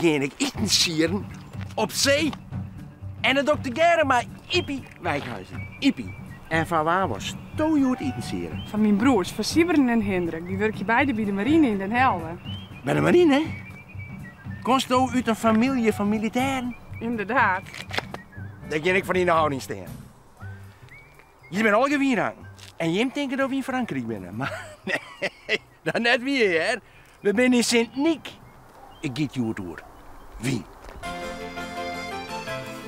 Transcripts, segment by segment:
gean ik itensieden op see. En dat doch ik tegearre mei Ypie Wijkhuizen. Ypie, en foar wa wolsto hjoed itensiede? Foar myn broers, foar Sybren en Hindrik. Dy wurkje beide by de marine yn Den Helder. By de marine? Komsto út in famylje fan militêren? Ynderdaad. Dêr gean ik foar yn de houding stean. Hjir binne allegear wynranken. En jim tinke dat we yn Frankryk binne, mar nee, dat net wier hear. We binne yn Sint Nyk. It giet hjoed oer wyn.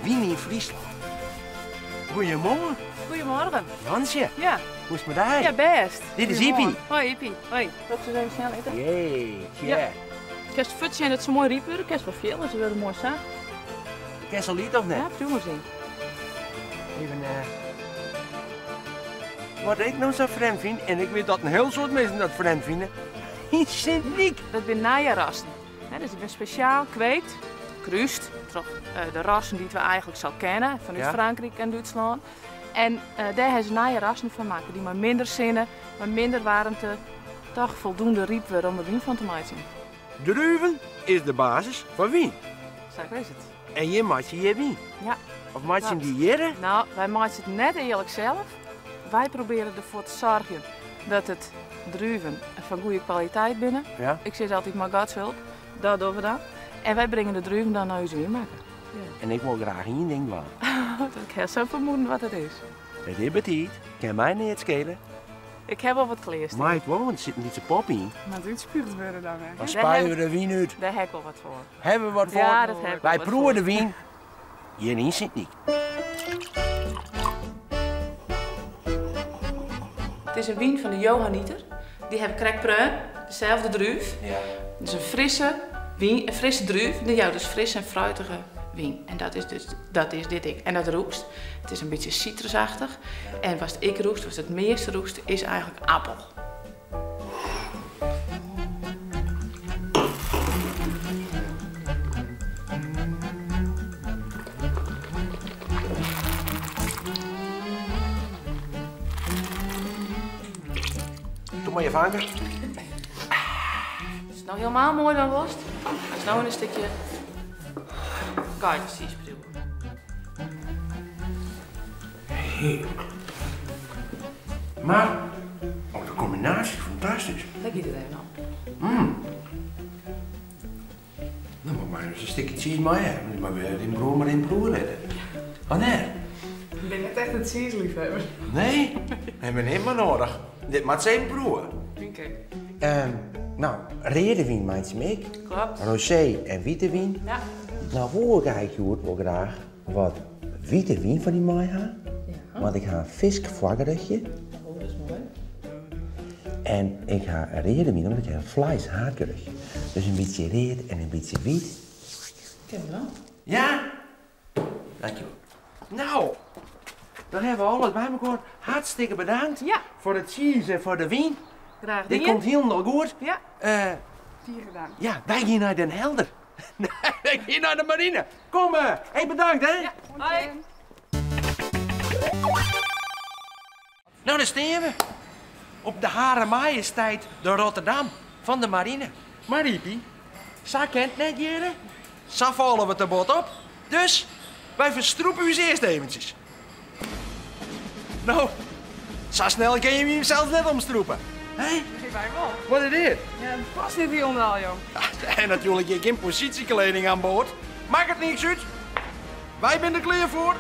Wyn yn Fryslân. Goeiemoarn. Goedemorgen. Jantsje. Ja. Hoe is it mei dy? Ja, bêst. Dit is Ypie. Hoi Ypie. Hoi. Zal ik ze eens even snel eten? Jeetje. Ja. Kinst fuort sjen dat se moai ryp wurde. Kinst wol fiele, se wurde moai sa. Kinst al ite of net? Ja, proef mar sjen. Even, Wat ik no sa frjemd fyn, en ik wit dat in hiel soad minsken dat frjemd fine, yn Sint Nyk. Dat binne nije rassen. Dus dy binne spesjaal kweekt, krúst troch de rassen dy't we eigentlik al kenne fanút Frankryk en Dútslân. En dêr hawwe se nije rassen fan makke, dy't mei minder sinne, mei minder waarmte toch foldoende ryp wurde om der wyn fan te meitsjen. Druven is de basis foar wyn. Sa is it. En jim meitsje hjir wyn? Ja. Of meitsje dy hjirre? No, wy meitsje it net earlik sels. Wy probearje derfoar te soargjen dat it druven fan goede kwaliteit binne. Ja. Ik sis altyd mei Gods hulp, dat dogge we dan. En wy bringe de druven dan nei ús wynmakker. Ja. En ik wol graach ien ding dwaan. Ik ha sa'n fermoeden wat it is. It is betiid, kin my neat skele. Ik ha wol wat klearstaan. Mei it wol, want der sit in lytse pop yn. Moat útspuugd wurde dan wer. Dan spuie we de wyn út. Dêr ha ik wol wat foar. Hawwe we wat foar? Ja, dat ha ik wol Wy wat proewe foar. de wyn hjir yn Sint Nyk. It is in wyn fan de Johanniter. Dy ha we krekt preaun, deselde drúf. Ja. It is in frisse wyn, in frisse drúf. Dy jout dus frisse en fruitige wyn. En dat is dus, dat is dit ek. En dat rûkst. It is in bytsje sitrusachtich. En watst ek rûkst, watst it measte rûkst, is eigentlik appel. Doe mar je fanke. Is it no hielemaal moai dan wolst? Is no in stikje geitetsiis priuwe. Hearlik. Mar ook de kombinaasje fantastysk. Dêr giet it even om. Mm. No moat my ris in stikje tsiis mei ha. Mar wer dyn broer mar yn proeve litte. Of net? Ik bin net echt in tsiisleafhawwer. Nee? Hawwe we net mear nedich. Dit moat se even proeve. Oké. No, reade wyn meitsje we ek. Klopt. Rosé en wite wyn. Ja. No woe ik eigentlik hjoed wol graach wat wite wyn fan dy mei ha. Ja. Want ik ha in fisk foargerjochtje. Oh, dat is moai. En ik ha reade wyn omdat ik ha in fleis haadgerjochtje. Dus in bytsje read en in bytsje wyt. Kin wel. Ja? Dankjewol. No, dan hawwe we alles by mekoar. Hartstikke bedankt Ja. foar de tsiis en foar de wyn. Graach Dit dien. komt hielendal goed. Ja. Tige dank. Ja, wy gean nei Den Helder. Nee, wy gean nei de marine. Kom, hey, bedankt hè. Ja, hoi. No, dêr stean we. Op de Hare Majesteit de Rotterdam fan de marine. Mar Ypie, sa kin it net hjirre. Sa falle we te bot op. Dus wy ferstrûpe ús earst eventsjes. No, sa snel kinne je jimsels net omstrûpe. Hè? Nee, wy wol. Wat is dit? Ja, dat past net hielendal, jong. En natuerlik hjir gjin posysjekleding oan board. Makket niks út. Wy binne der klear foar.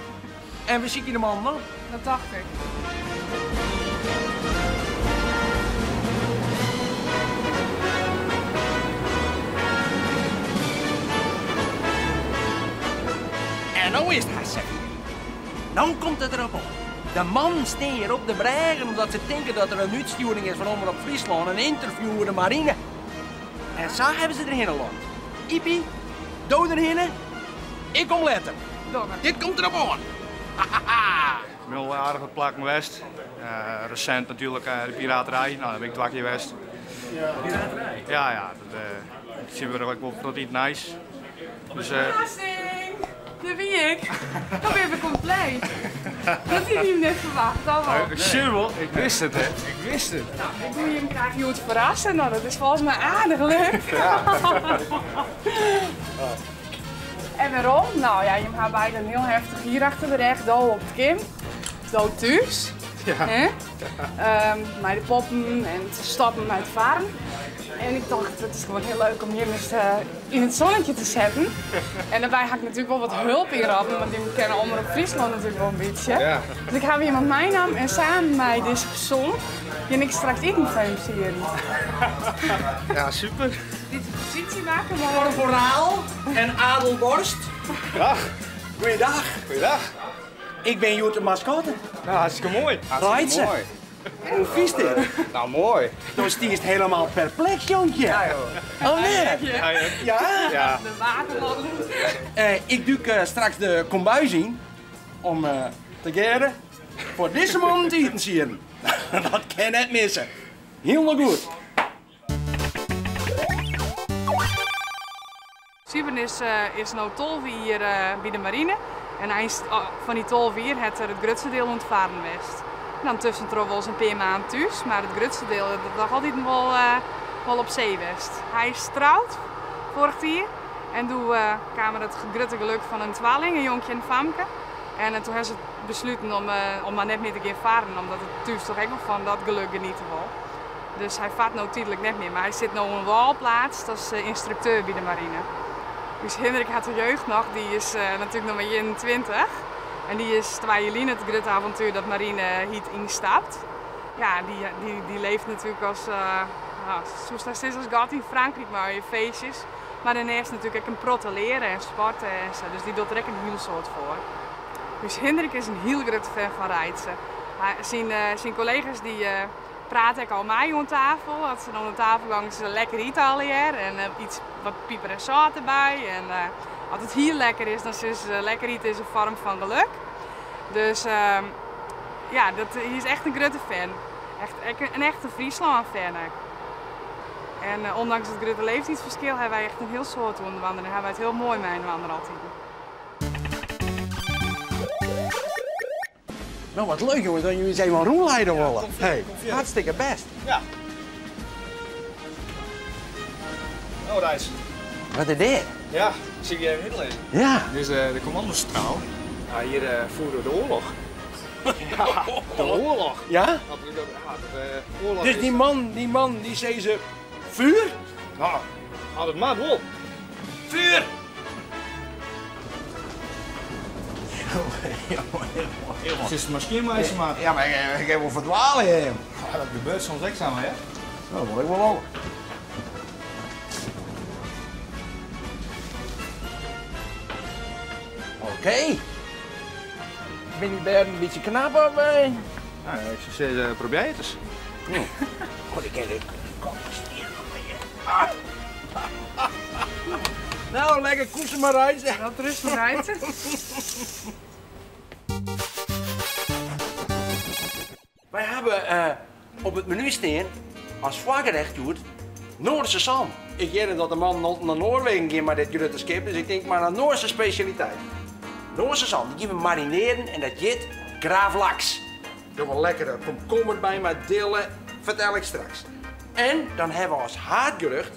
En we sykje de mannen op. Dat tocht ik. En no is it hast safier. No komt it derop oan. De mannen stean hjir op de brêge omdat se tinke dat der in útstjoering is fan Omrop Fryslân, in ynterview oer de marine. En sa hawwe se derhinne lokt. Ypie, do derhinne, ik kom letter. Dit komt derop oan. Ik bin al aardich wat plakken west. Resint natuerlik de piraterij, no, dêr bin ik twa kear west. Piraterij? Ja, ja, dat tsjintwurdich ek wol wat yn it nijs. Dus, Ferrassing! Dêr wie ik. No binne we kompleet. Dat hie jim net ferwachte, of wol? Sjoch wol, ik wist it, hè. Ik wist it. No, ik woe jim graach hjoed ferrasse. No, dat is folgens my aardich lukt. En wêrom? No ja, jim ha beide in hiel heftich jier achter de rêch. Do op it kamp, do thús. Hè? Mei de poppen en te stoppen mei it farren. En ik tocht, it is gewoan hiel leuk om jim ris yn it zonnetje te setten. En dêrby ha ik natuerlik wol wat hulp ynroppen, want jim kenne Omrop Fryslân natuerlik wol in bytsje. Dus ik ha iemand meinaam en samen mei dizze persoan gean ik straks iten foar jim sieden. Ja, super. Dy't de positie makke mei. Korporaal en Adelborst. Dag. Goeiedag. Goeiedag. Ik bin hjoed de maskotte. Nou, hartstikke moai. Reitse. Moai. Hoe fynst dit? Nou, moai. Do stiest hielendal perpleks, jonkje. Ja, joh. Oh nee? Ja, joh. Ja? Ja. De waterman. Ik dúk straks de kombuis yn om tegearre foar dizze mannen te iten sieden. Dat kin net misse. Hielendal goed. Sieben is no 12 jier by de marine en eins fan dy 12 jier hat er it grutste diel oan it farren west. En dan tuskentroch wolris in pear maand thús, mar it grutste diel hat er noch altyd wol op see west. Hy is troud foarich jier en doe kaam er it grutte geluk fan in twalling, in jonkje en in famke. En toen ha se besluten om mar net mear te gean farren, omdat er thús toch ek wol fan dat geluk geniete wol. Dus hy fart no tydlik net mear, mar hy sit no oan wâl pleatst as ynstrukteur by de marine. Us Hindrik hat de jeugd noch, dy is natuerlik noch mar 21. En dy is 2 jier lyn it grutte avontuer dat marine hiet ynstapt. Ja, dy leeft natuerlik as, no, soest hast sizze, as God yn Frankryk mei feestjes. Mar dêrneist natuerlik ek in protte leare en sporte en sa, dus dy docht der ek in hiel soad foar. Us Hindrik is in hiel grutte fan fan Reitse. Syn kollega's dy prate ek al mei oan tafel. As se dan oan tafel gongen, se lekker ite allegear en iets wat piper en sâlt derby. En as it hiel lekker is, dan sizze se lekker ite is in foarm fan geluk. Dus ja, dat, hy is echt in grutte fan. Echt, ek in echte Fryslân-fan ek. En ondanks it grutte leeftiidsferskil hawwe wy echt in hiel soad oan de wandel en hawwe wy it hiel moai mei-inoar altyd. Nou, wat leuk jongens dat jullie eens even rondleiden Ja, willen. kom verder, Hey, kom verder. hartstikke best. Ja. Nou, Reis. Wat is dit? Ja, zie ik je even inlezen. Ja. Dit is de commandostraal. Ja, hier voeren we de oorlog. Ja, de oorlog. Ja? Dat, dat, ja, dat oorlog Dus is die man die zei ze vuur? Nou, had het maar op. Vuur! Het is misschien maar eens maar. Ja, maar ik heb wel verdwalen, hè. Ja, dat gebeurt soms ook samen, hè? Nou, dat wil ik wel ook. Oké. Ben die berden een beetje knap op, hè? Nou, ik zou zeggen, probeer het eens. Ja. God, ik ken het. Kom, sneeuw op je. Nou, lekker koesen maar uit. Wel rust maar uit. Wij hebben op het menu staan, als voorgerecht doet, Noorse zalm. Ik weet dat de man nog naar Noorwegen ging met dit grote schip, dus ik denk maar een Noorse specialiteit. Noorse zalm, die gaan we marineren en dat jit gravlax. Doe wel lekkere komkommer bij, maar dille, vertel ik straks. En dan hebben we als haardgerecht,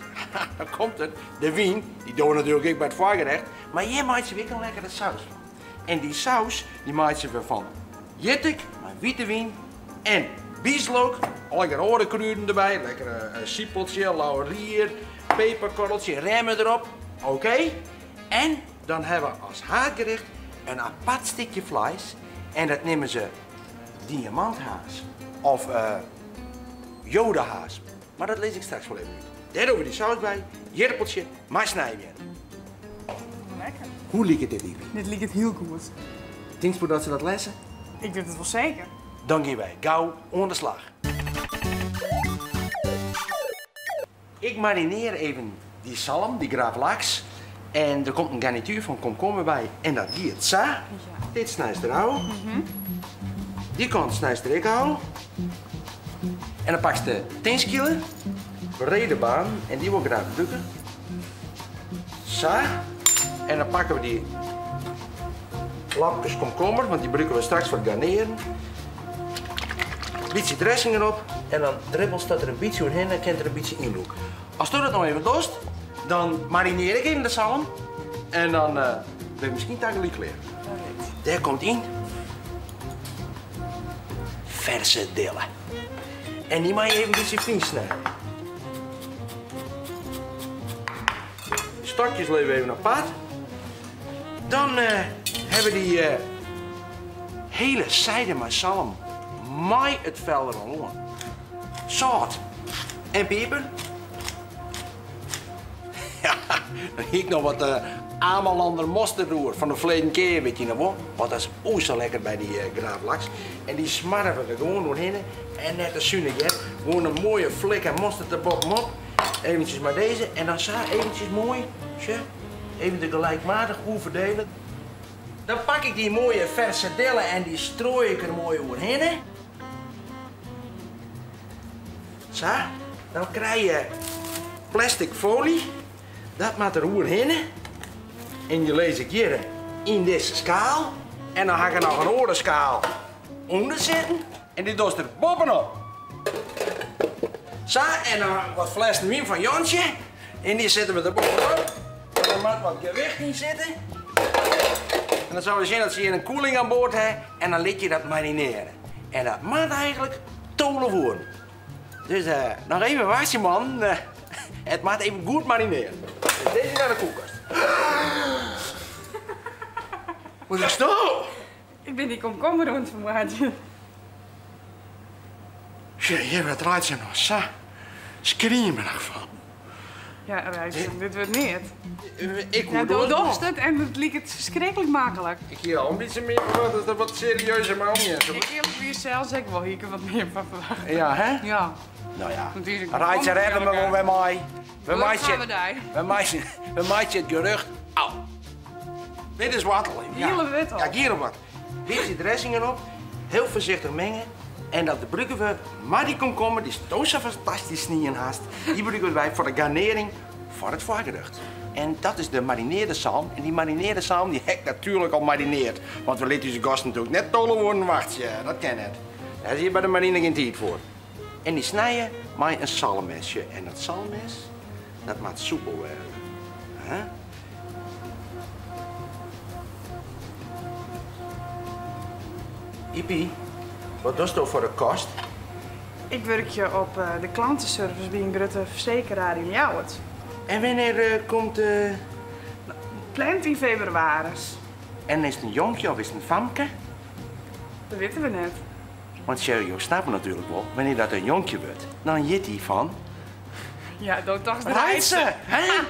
dan komt het, de wien, die doen we natuurlijk ook bij het voorgerecht, maar hier maakt ze weer een lekkere saus van. En die saus, die maakt ze weer van jittik, maar witte wien en bieslook, lekkere orenkruiden erbij, lekkere siepeltje, laurier, peperkorreltje, remmen erop, oké. En dan hebben we als haardgerecht een apart stukje vlees en dat nemen ze diamanthaas of jodenhaas. Maar dat lees ik straks wel even uit. Daar doen we die saus bij, jerpeltje, maar snijden. Lekker. Hoe liep het dit, Ivy? Dit liep het heel goed. Denk je dat ze dat lezen? Ik doe het wel zeker. Dan gaan wij gauw aan de slag. Ik marineer even die zalm, die gravlax. En er komt een garnituur van komkommer bij. En dat giert zo. Ja. Dit snijdt er al. Die kant snijdt er ook al. En dan pak je de teenskillen, brede baan, en die wil ik graag drukken. Zo. En dan pakken we die lapjes komkommer, want die gebruiken we straks voor het garneren. Beetje dressing erop en dan druppelt dat er een beetje doorheen en kan er een beetje inlopen. Als dat nog even dost, dan marineer ik even de zalm. En dan bin ik miskien tagelyk klear. Dêr komt yn ferse dille. En dy mei je even in bytsje fyn snije. De stokjes lizze even apart. Dan hawwe we dy hele seide mei salm mei it fel der al oan. Sâlt en piper. Ja, dan hie ik noch wat Amelander mosterd oer fan de ferleden kear, wit je noch wol? Want dat is o sa lekker by dy gravlaks. En dy smarre we der gewoan oerhinne en net te sunich hear. Gewoan in moaie flikke mosterd der boppen-op. Eventsjes mei dizze en dan sa eventsjes moai, sjoch, even der gelijkmatig oer ferdelen. Dan pak ik dy moaie ferse dille en dy strooi ik der moai oerhinne. Sa, dan krije je plastic foly. Dat moat der oerhinne. En dy lis ik hjir yn dizze skaal. En dan ha ik der noch in oare skaal ûnder sitten. En dy dochst der boppenop. Sa, en dan wat flessen wyn fan Jantsje. En dy sitte we der boppenop. En der moat wat gewicht yn sitte. En dan sille we sjen dat se hjir in koeling oan board ha. En dan lit je dat marinearje. En dat moat eigentlik 12 oeren. Dus noch even wachtsje man. It moat even goed marinearje. Dus dizze nei de koelkast. Wat is dat? Ik bin dy komkommer oan it fermoardzjen. Sjoch, hjir wurdt Reitse noch sa skriemerich fan. Ja, Reitse, dit wurdt neat. Ik Ja, do dochst it en it liket ferskriklik maklik. Ik hie al in bytsje mear ferwachte dat der wat serieuzer mei omgean soe. Ik earlik wie sels ek wol, hie ik der wat mear fan ferwachte. Ja, hè? Ja. No ja, Reitse rêde me wol wer mei. We meitsje, we meitsje it gerucht ôf. Dit is woartel. Giele wurtel. Ja, giele woartel. Bytsje dressing erop, hiel foarsichtich minge. En dat brûke we mei dy komkommer dy'tsto sa fantastysk snien hast. Dy brûke wy foar de garnearring foar it foargerucht. En dat is de marinearde salm. En dy marinearde salm dy ha ik natuerlik al marineard. Want we litte ús gasten natuerlik net 12 oeren wachtsje. Dat kin net. Dêr is hjir by de marine gjin tiid foar. En dy snije mei in salmmesje. En dat salmmes, dat moat soepel wêze. Hè? Ypie, wat dochsto foar de kost? Ik wurkje op de klanteservice by in grutte fersekeraar yn Ljouwert. En wannear komt de. Pland yn febrewaris. En is it in jonkje of is it in famke? Dat witte we net. Want sjoch, jo snappe natuerlik wol, wannear dat in jonkje wurdt, dan hjit hy fan. Ja, do tochtst Reitse, hè?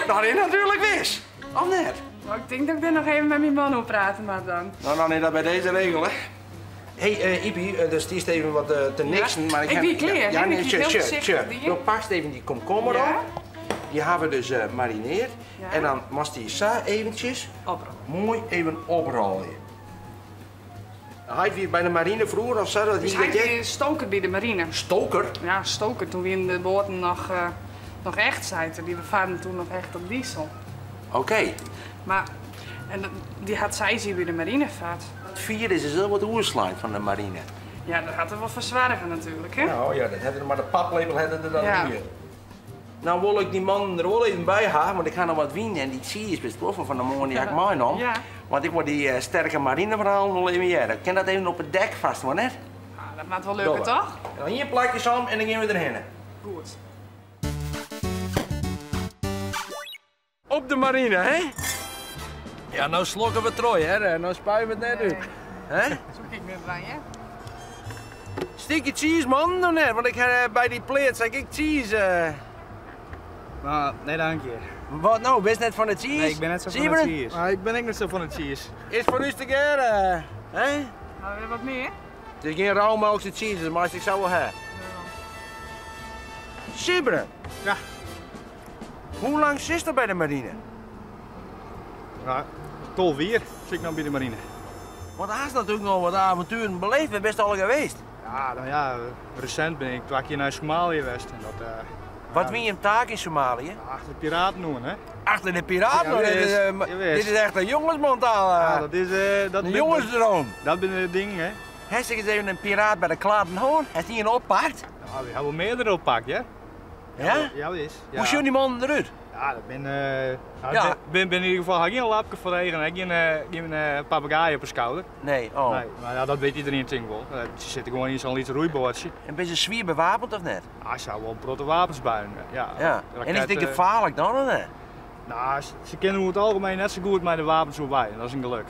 Dat is natuerlik wis, of net? No, ik tink dat ik dêr noch even mei myn man oer prate moat dan. No, dan is dat by dizze regele. Hé, Ypie, der stiest even wat te niksen, mar ik Ik wie klear, Ja, nee, ik hie sjoch, hiel sjoch, foarsichtich sjoch. dien. Do pakst even dy komkommer op. Dy hawwe we dus marineard. En dan moatst dy sa eventsjes moai even oprôlje. Heit wie by de marine froeger of sa? Dat Ús heit wie stoker by de marine. Stoker? Ja, stoker. Toen wienen de boaten noch, noch echt, seit er. Dy farden toen noch echt op diesel. Oké. Mar, en dy hat seis jier by de marine fard. It firus is hiel wat oerslein fan de marine. Ja, dat hat er wol foar soarge natuerlik, hè? No ja, dat hat er, mar de paplepel hat er dan ja. Nou wol ik dy mannen der wol even by ha, want ik ha noch wat wyn en dy tsiis bist wol fan fan de moarn dy ha ik meinommen. Ja. Want ik wol dy sterke marineferhalen wol even hearre. Kin dat even op it dek fêst wol net? Ah, dat moat wol lukke, toch? En dan ien plakje salm en dan gean we derhinne. Goed. Op de marine, hè? Ja, no slokke we troch, hè? No spuie we it net út. Hè? Soe ik net dwaan, hè? Stikje tsiis, man, noch net? Want ik ha by dy pleats ha ik ek tsiis. No, nee, dank je. Wat no? Bist net fan de tsiis? Nee, ik bin net sa fan de Siebren? tsiis. Ah, ik bin ek net sa fan de tsiis. Is foar ús tegearre, hè? Ha we wat mear? It is gjin rauwmelkse tsiis, dus meist ik sa wol ha. Siebren. Ja. Hoe lang sitst by de marine? Ja, 12 jier sit ik no by de marine. Want hast natuerlik noch wat avontueren beleefd. Wêr bist al geweest? Ja, no ja, resint bin ik twa kear nei Somalië west. En dat, Wat wie jim taak yn Somalië? Achter de piraten oan, hè? Achter de piraten? Ja, dit, is, dit is echt in jongesmontaal. Ja, dat is, dat een jongensdroom. Dat binne de dingen, hè? Hast eens even in piraat by de klaten hân? Hast ien oppakt? Ja, we hawwe wol meardere oppakt, ja. Ja? Ja, wis. Ja. Hoe sjogge dy mannen derút? Ja, dat bin, uh, ja. bin, bin in ieder geval geen lapke voor regen en geen, geen papegaai op de schouder. Nee, oh. Nee, maar ja, dat weet iedereen natuurlijk wel. Ze zitten gewoon in zo'n lyts roeibootje. En ben ze zwier bewapend of net? Ah, ze hebben wel protte wapens bij hun. Ja. Ja. En is dit gevaarlijk dan of net? Nou, ze, ze kennen over het algemeen net zo goed met de wapens voorbij. En dat is een geluk.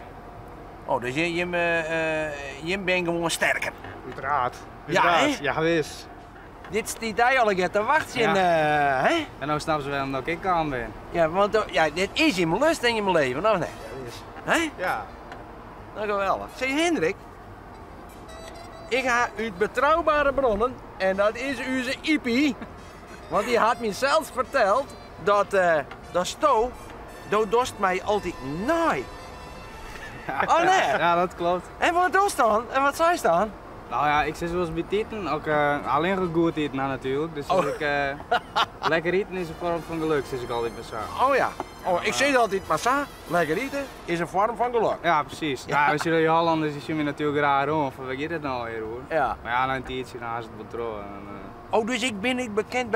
Oh, dus je, je, je bent gewoon sterker? Uiteraard. Uiteraard. Ja, ja, wis. Dit is die daar al een keer te wachten, Ja. hè? En nou snappen ze wel dat ik kan ben. Ja, want ja, dit is in mijn lust en in mijn leven, of niet? Ja, wis. Hè? Ja. Nou, geweldig. Zeg Hendrik, ik ga uit betrouwbare bronnen, en dat is onze Iepie, want die had me zelfs verteld dat, dat Sto, dat dost mij altijd naai. Oh nee? Ja, dat klopt. En wat dost dan? En wat zei ze dan? Nou ja, ik zit wel eens bij eten, ook alleen goed eten nou, natuurlijk. Dus als Oh. ik, lekker eten is een vorm van geluk, zeg ik altijd maar zo. Oh ja. Oh, ik zeg altijd maar zo, lekker eten is een vorm van geluk. Ja, precies. Ja, als je de Hollanders, die zien me natuurlijk raar om, van waar gaat het nou weer hoor. Ja. Maar ja, na een tijdje, dan is het patroon. En, Oh, dus ik ben niet bekend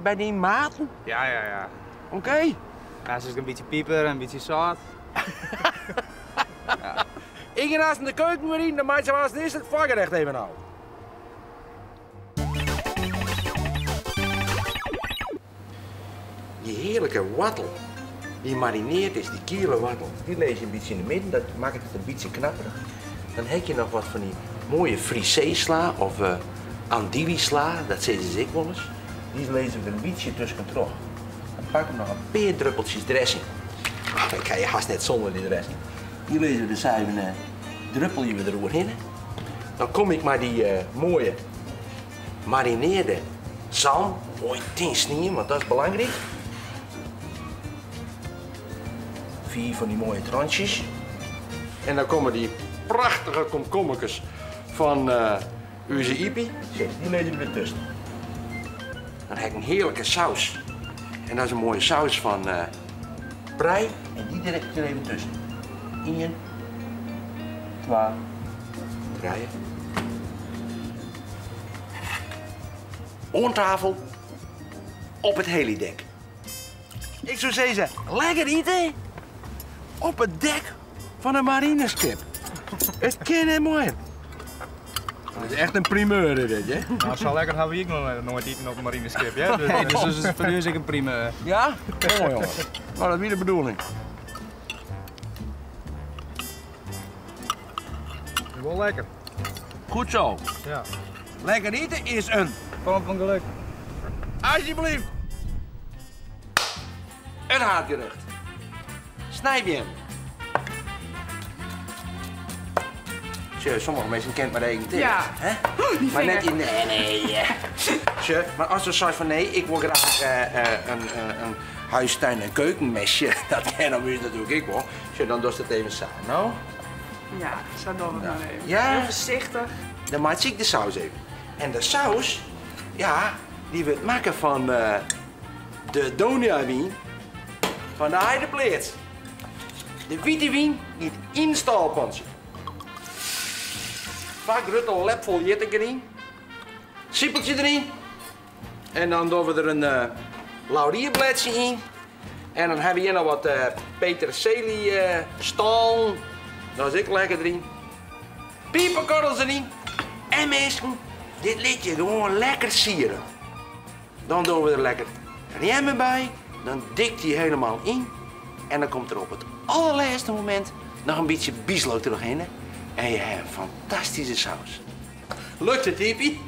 bij die maten? ja, ja, ja. Oké. Ja, ze is een beetje pieper, een beetje zout. Ja. Ik ga naast in de keuken weer in, dan maakt ze als eerst het varkenrecht even nou. Die heerlijke wattel, die marineerd is, die kiele wattel, die lees je een beetje in de midden, dat maakt het een beetje knapperig. Dan heb je nog wat van die mooie frisee-sla of andivie-sla, dat zeggen ze ik wel eens. Die lezen we een beetje tussen terug. Dan pak ik nog een paar druppeltjes dressing. Dan kan je haast net zonder die dressing. Hier lezen we de zuiven druppelje we eroverheen. Dan kom ik maar die mooie marineerde zalm, mooi 10 snieën, want dat is belangrijk. 4 van die mooie tranches. En dan komen die prachtige komkommertjes van onze Iepie. Zit, die lezen we ertussen. Dan heb ik een heerlijke saus. En dat is een mooie saus van prei. En die direct er even tussen. 1, 2, 3. Aan tafel, op het helidek. Ik zou zeggen, lekker eten op het dek van een marineschip. Het kan niet mooi. Dat is echt een primeur, dit, hè? Nou, zo lekker hebben we hier nog nooit eten op een marineschip, hè? Dus, Nee, dus dat is voor u is ik een primeur. Ja? Mooi, jongen. Nou, dat is de bedoeling. Wel lekker. Goed zo. Ja. Lekker eten is een vorm van geluk. Alsjeblieft. Een haardgerecht. Snijp je hem. Tje, sommige mensen kent maar één tip. Ja. Hè? Oh, die Maar net vinger. in, nee, nee. ja. Tje, maar als ze zegt van nee, ik wil graag een huistuin- en keukenmesje. Dat ken dan natuurlijk ik wel. Tje, dan doe je het even samen. Nou? Ja, zo doen we het maar even. Ja. Heel voorzichtig. Dan maak ik de saus even. En de saus, ja, die we maken van de Donia-wien van de Heidepleert. De witte wien in het instalpantje. Vaak rut een lep vol jitten erin. Siepeltje erin. En dan doen we er een laurierbladje in. En dan hebben we hier nog wat peterselie staal. Dat is ik lekker erin. Pieperkorrels erin. En mensen, dit liet je gewoon lekker sieren. Dan doen we er lekker remmen bij. Dan dikt hij helemaal in. En dan komt er op het allerlaatste moment nog een beetje bieslook er nog in. En je hebt een fantastische saus. Lukt het, Iepie?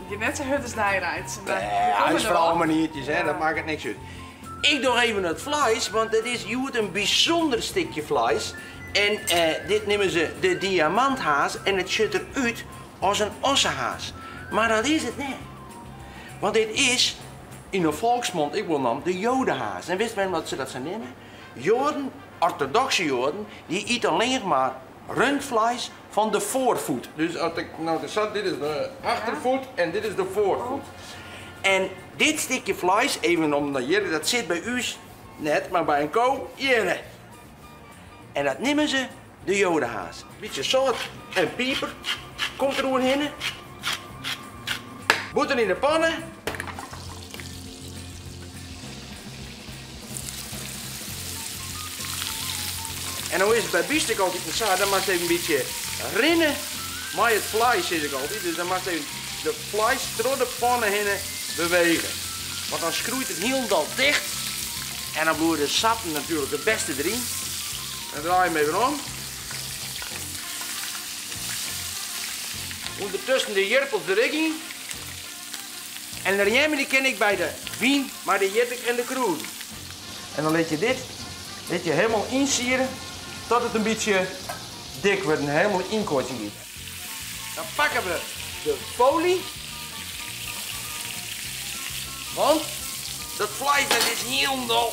Je net zo hard als daar rijdt. Nee, dat is vooral maniertjes, hè? Dat maakt het niks uit. Ik doe even het vlees, want het is hier een bijzonder stukje vlees. En dit nemen ze de diamanthaas en het ziet eruit als een ossenhaas. Maar dat is het niet. Want dit is, in de volksmond, ik wil naam, de jodenhaas. En wist men wat ze dat ze nemen? Joden, orthodoxe joden, die eten alleen maar rundvlees van de voorvoet. Dus als ik nou de zat, dit is de achtervoet en dit is de voorvoet. En dit stukje vlees, even om naar hier, dat zit bij u net, maar bij een ko, hier. En dat nemen ze de jodenhaas. Beetje zout en pieper, komt er doorheen. Boter in de pannen. En no is it by biefstuk altyd sa, dan moatst even in bytsje rinne mei it fleis, sis ik altyd. Dus dan moatst even de fleis troch de panne hinne bewege. Want dan skroeit it hielendal ticht en dan bliuwe de sappen natuerlik it bêste deryn. Dan draai je 'm even om. Undertusken de jirpels der ek yn. En de rjemme dy kin ek by de wyn mei de jittik en de krûden. En dan lit je dit lit je helemaal ynsiere tot it in bytsje dik wurdt en helemaal ynkoartsjen giet. Dan pakke we de foly. Want dat fleis dat is hielendal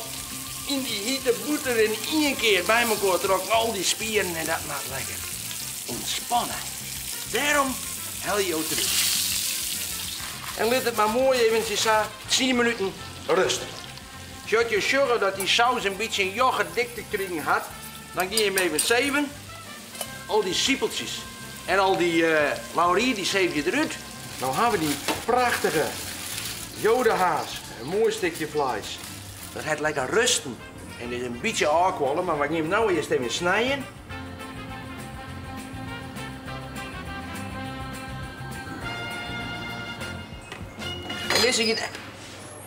yn dy hite bûter in ien kear by mekoar trokken, al dy spieren en dat moat lekker ûntspanne. Dêrom helje jo it derút. En lit it mar moai eventsjes sa tsien minuten ruste. As je sjogge dat dy saus in bytsje in yoghurtdikte krigen hat, dan gean je 'm even seven. Al dy sipeltsjes en al dy laurier dy seef je derút. No ha we dy prachtige jodehaas, in moai stikje fleis. Dat hat lekker rusten en is in bytsje ôfkuolle, mar we gean 'm no earst even snijen. En dizze giet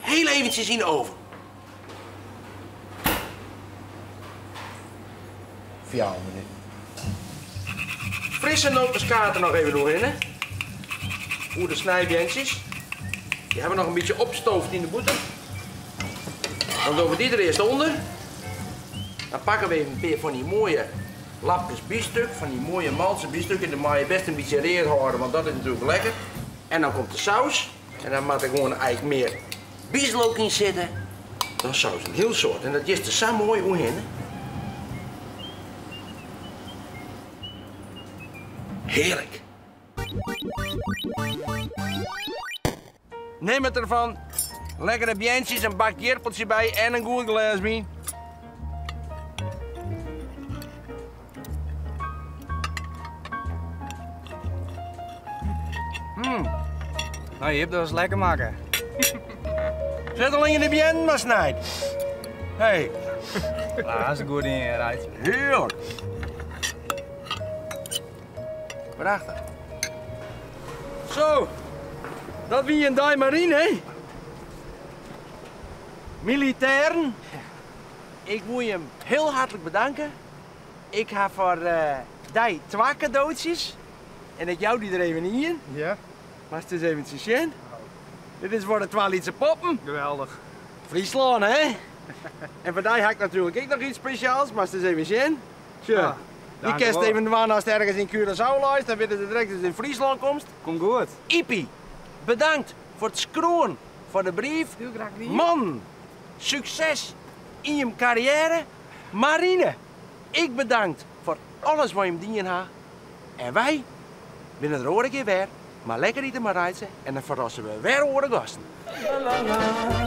hiel eventsjes yn de oven. Fjouwer minuten. Frisse nootmuskaat der noch even oerhinne. Oer de snijbeantsjes. Dy hawwe we noch in bytsje opstoofd yn de bûter. Dan dogge we dy der earst ûnder. Dan pakke we even in pear fan dy moaie lapkes biefstuk, fan dy moaie malse biefstuk. En dy meie je best in bytsje read hâlde, want dat is natuerlik lekker. En dan komt de saus. En dan moat der gewoan eigentlik mear bieslook yn sitte dan saus. In hiel soad. En dat giest der sa moai oerhinne. Hearlik. Nim it derfan. Lekkere beantsjes, in bak jirpeltsje by en in goed glês wyn. No Jip, dat was lekker makke. Set allinne de beannen mar snijd. Hey. Nou, dat is een goed ding, Reitse. Heerlijk. Prachtich. Zo, dat wie in dei marine, hè? Militêren, ik woe jim hiel hartlik bedanke. Ik ha foar dy twa kadootsjes en ik jou dy der even ien. Ja. Moatst ris eventsjes sjen. Dit is foar de twa lytse poppen. Geweldich. Fryslân, hè? En foar dy ha ik natuerlik ek noch iets spesjaals. Moatst ris even sjen. Sjoch, Ah, dy kinst even dwaan ast ergens yn Curaçao leist, dan witte se direkt datst yn Fryslân komst. Komt goed. Ypie, bedankt foar it skriuwen fan de brief. Hiel graach dien. Mannen, sukses yn jim karriêre. Marine, ek bedankt foar alles wat jim dien ha. En wy binne der oare kear wer mei Lekker Ite mei Reitse en dan ferrasse we wer oare gasten. La la la.